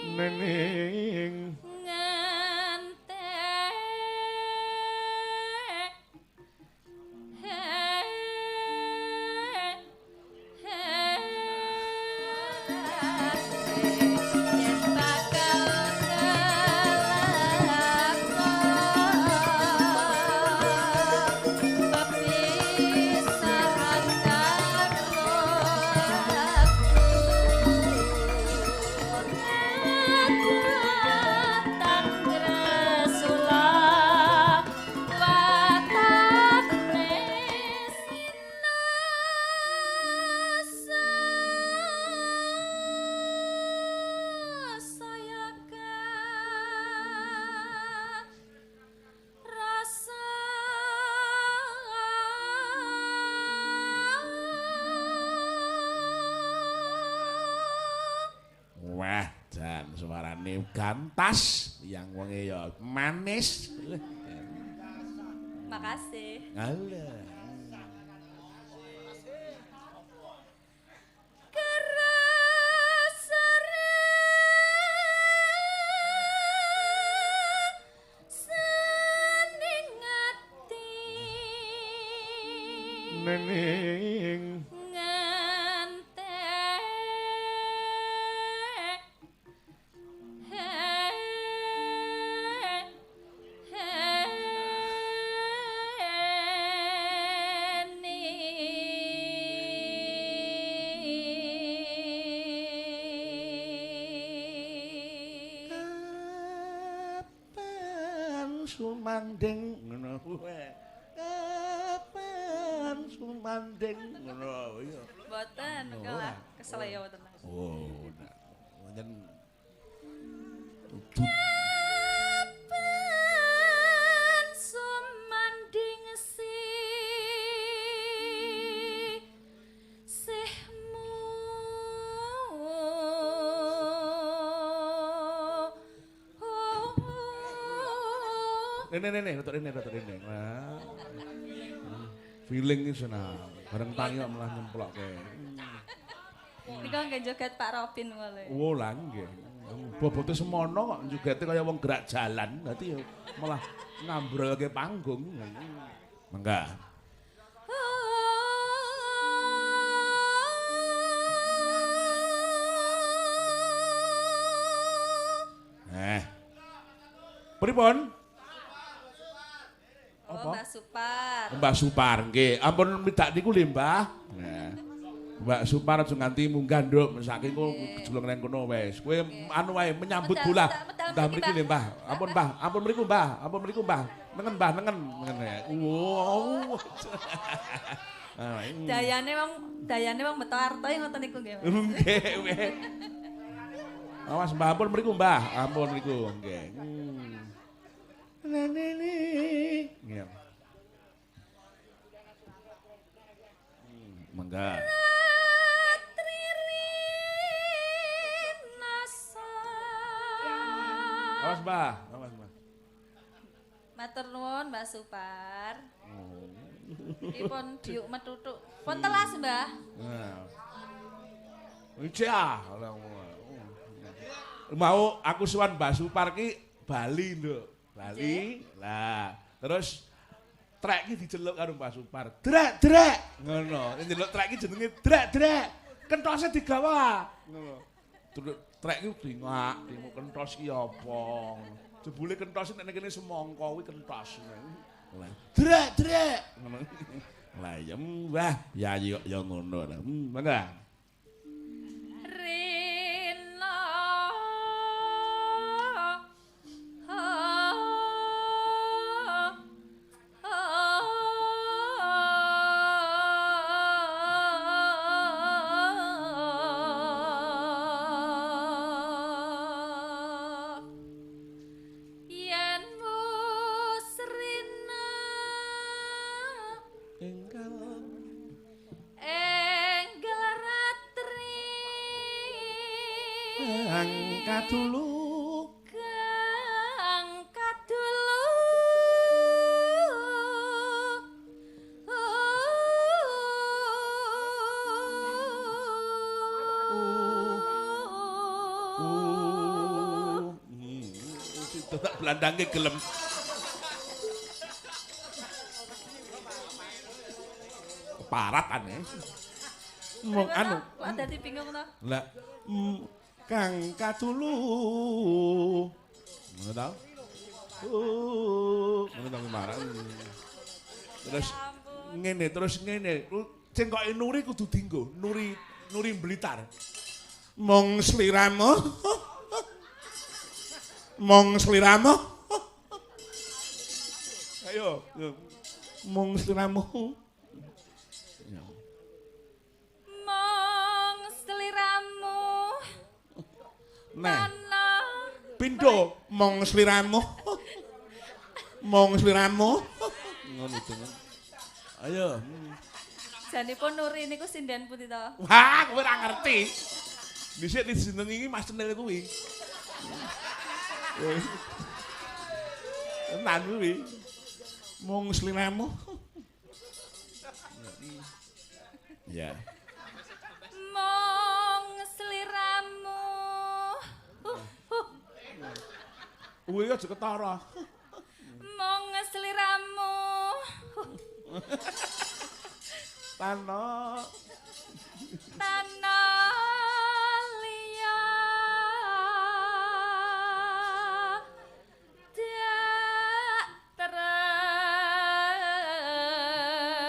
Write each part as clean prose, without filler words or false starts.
Nening gantas yang wonge ya manis. Makasih. Alah. Nening sumanding ngono kuwi. Kapan sumanding ngono iya. Mboten, kalah kesel ya mboten. Oh, wonten kapan sumanding si sihmu. Rene rene, rotok rene, rotok rene. Wah. Feeling iki senang. Bareng tangi kok malah nyemplokke. Niku nggih joget Pak Robin ngono. Oh, lah nggih. Bobote semono kok jogete kaya wong gerak jalan, dadi ya malah ngambrolke panggung. Mangga. Pripun? Oh, Mbah Supar. Mbah Supar nggih. Ampun midak niku lho, Mbah. Nah. Mbak Supar aja nganti munggah, Nduk. Mesake engko gejulung nang kono wis. Kowe anu wae menyambut bola. Mbah mriki lho, Mbah. Ampun, Mbah. Ampun mriku, Mbah. Ampun mriku, Mbah. Nengen, Mbah, nengen. Nengen. Wow. Dayane wong beto arto ngoten niku nggih. Nggih, nggih. Awas Mbah, ampun mriku, Mbah. Ampun mriku, nggih. Nene. Nggih. Mangga. Awas, Mbah. Awas, Mbah. Matur nuwun, Mbah Supar. Iki pun diuk metutuk. Pun telas, Mbah. Nah. Iki ah. Mau aku suwan Mbah Supar ki Bali, Nduk. Bali. Lah, terus trek ki diceluk karo Mbah Supar. Drek, drek. Ngono. Njeluk trek ki jenenge drek, drek. Kentose digawa. Ngono. Terus trek ki bingak, dinguk kentos ki apa. Jebule kentos nek kene semangka kuwi kentos. Lah, drek, drek. Ngono. Lah ya wah, yayi kok ya ngono. Mangga. Sida tak blandangke gelem. Keparat aneh. Mong anu. Kok dadi bingung to? Lah kang katulu. Ngono ta? Ngono ta marang. Terus ngene, terus ngene. Sing kok Nuri kudu dinggo, Nuri Nuri Blitar. Mong sliramu. Mong sliramu. Ayo, mong sliramu. Mong sliramu. Nah. Pindho mong sliramu. Mong sliramu. Ngono jeneng. Ayo. Janipun Nuri niku sinden pundi to? Wah, kowe ora ngerti. Dhisik dijenengi iki Mas Cenil kuwi. Tenan kuwi. Mong sliramu. Ya. Mong sliramu. Kuwi aja ketara. Mong sliramu. Tano. Tano liya dak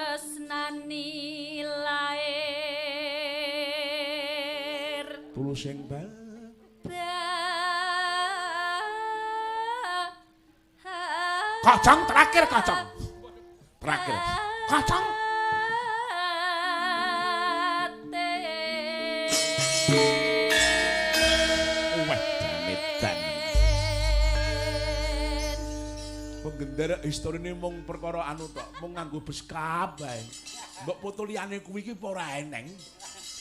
tresnani lair. Tulus sing ba. Kacang terakhir kacang. Terakhir. Kacang. Wah, jametan. Penggendara historine mung perkara anu tok, mung nganggo beskap bae. Mbok foto liyane kuwi iki apa ora eneng.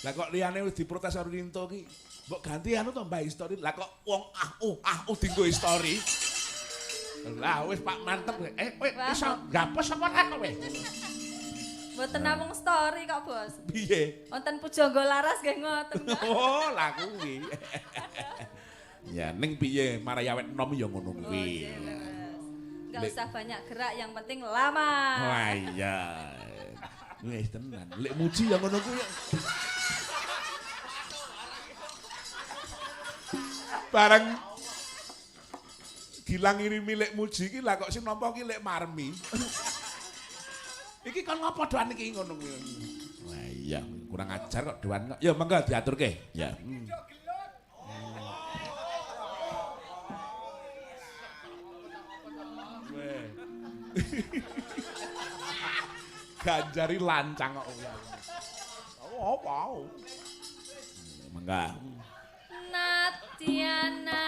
Lah kok liyane wis diprotes karo Rinto ki. Mbok ganti anu to Mbak history. Lah kok wong ah dinggo history. Lah wis Pak mantep. Kowe iso gapes apa ora kowe? Mboten namung story kok, Bos. Piye? Wonten Pujangga Laras nggih ngoten. Oh, lah kuwi. Ya ning piye marai awet enom ya ngono kuwi. Enggak usah banyak gerak, yang penting lama. Wah iya. Wis tenan. Lek muji ya ngono kuwi. Bareng Gilang ngirimi lek muji iki lah kok sing nampa ki lek marmi. Iki kon ngopo doan iki ngono kuwi. Wah iya, kurang ajar kok doan kok. Ya monggo diaturke. Ya. Ganjari lancang kok. Oh, wow. Mangga. Nadiana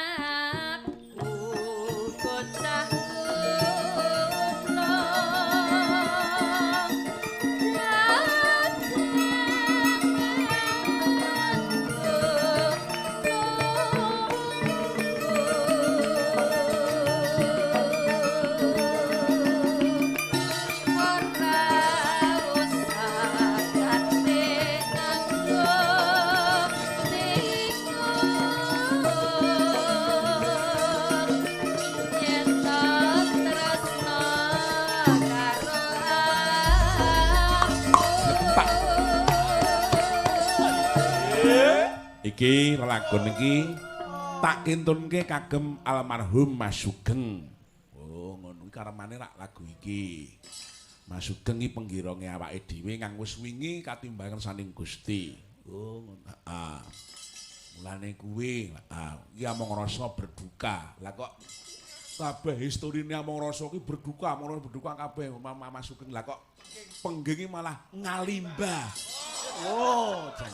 Iki lelagon iki tak kintunke kagem almarhum Mas Sugeng. Oh, ngono iki karemane rak lagu iki. Mas Sugeng iki penggironge awake dhewe kang wis wingi katimbangan saning Gusti. Oh, ngono. Heeh. Mulane kuwi, heeh, iki among rasa berduka. Lah kok kabeh historine among rasa ki berduka, among rasa berduka kabeh Mas Sugeng. Lah kok pengging malah ngalimba. Oh, jan.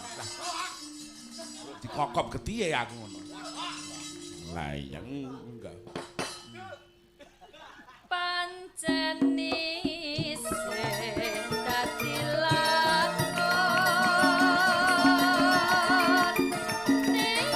Dikokop getihe aku ngono. Lah iya enggak. Pancen isih dadi lakon ning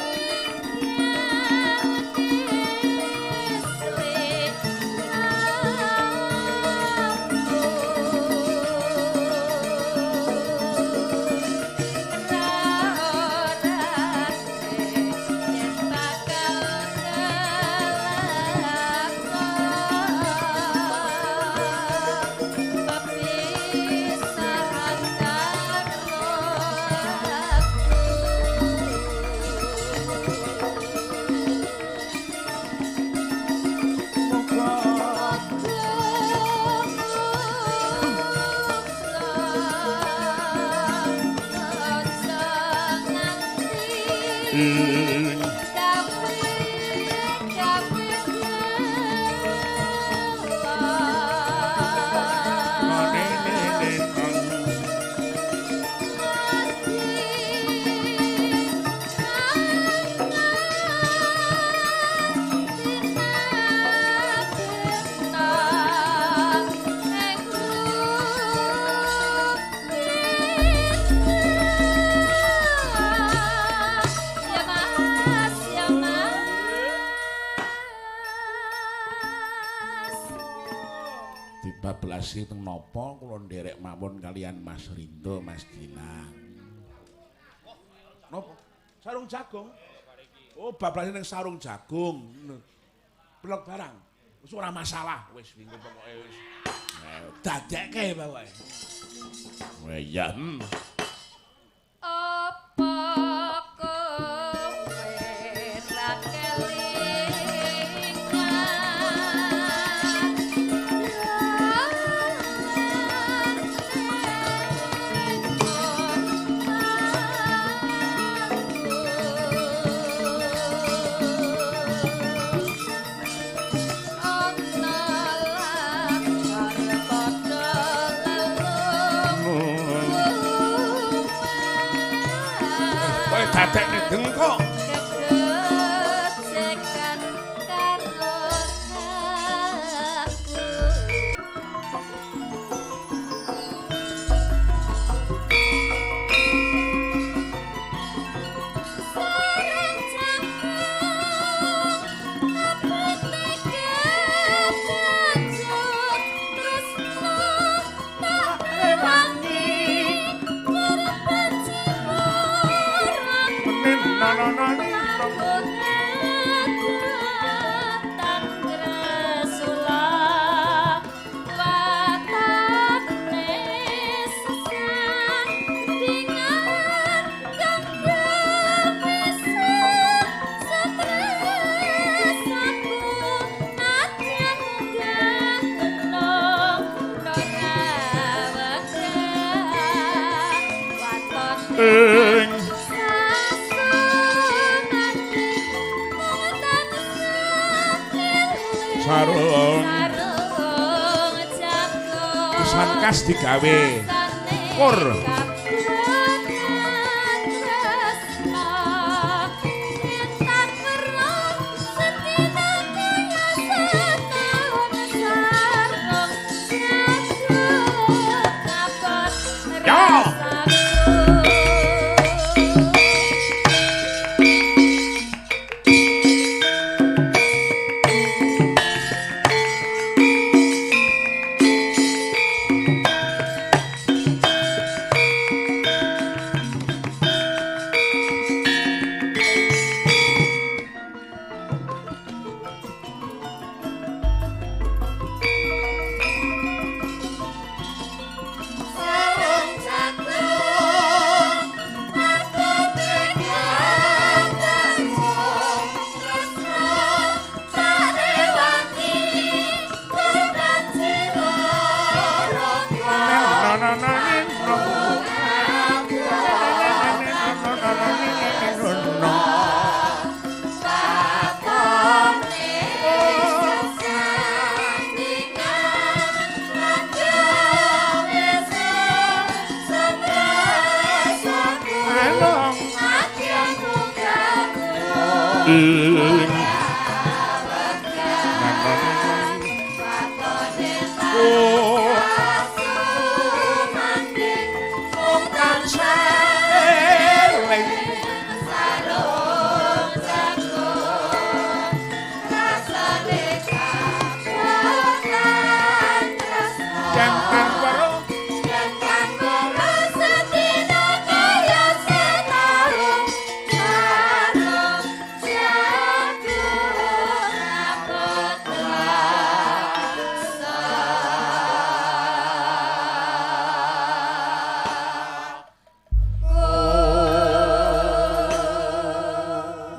Dibablasi teng napa kula nderek mawon kalian Mas Rindo, Mas Gilang. Napa? Sarung jagung. Oh, bablasi ning sarung jagung. Blok barang. Wis ora masalah, wis minggu pokoke wis. Dadekke pokoke. Wah iya. Apa kowe ra kelingan Dadekne dengkok. Kegejekan karo aku. Sarung jagung apate kebacut tresno tak rewangi korban jiwa. Sarung pisan kas digawe kur. Ya.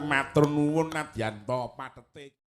Matur nuwun nadyan to patete.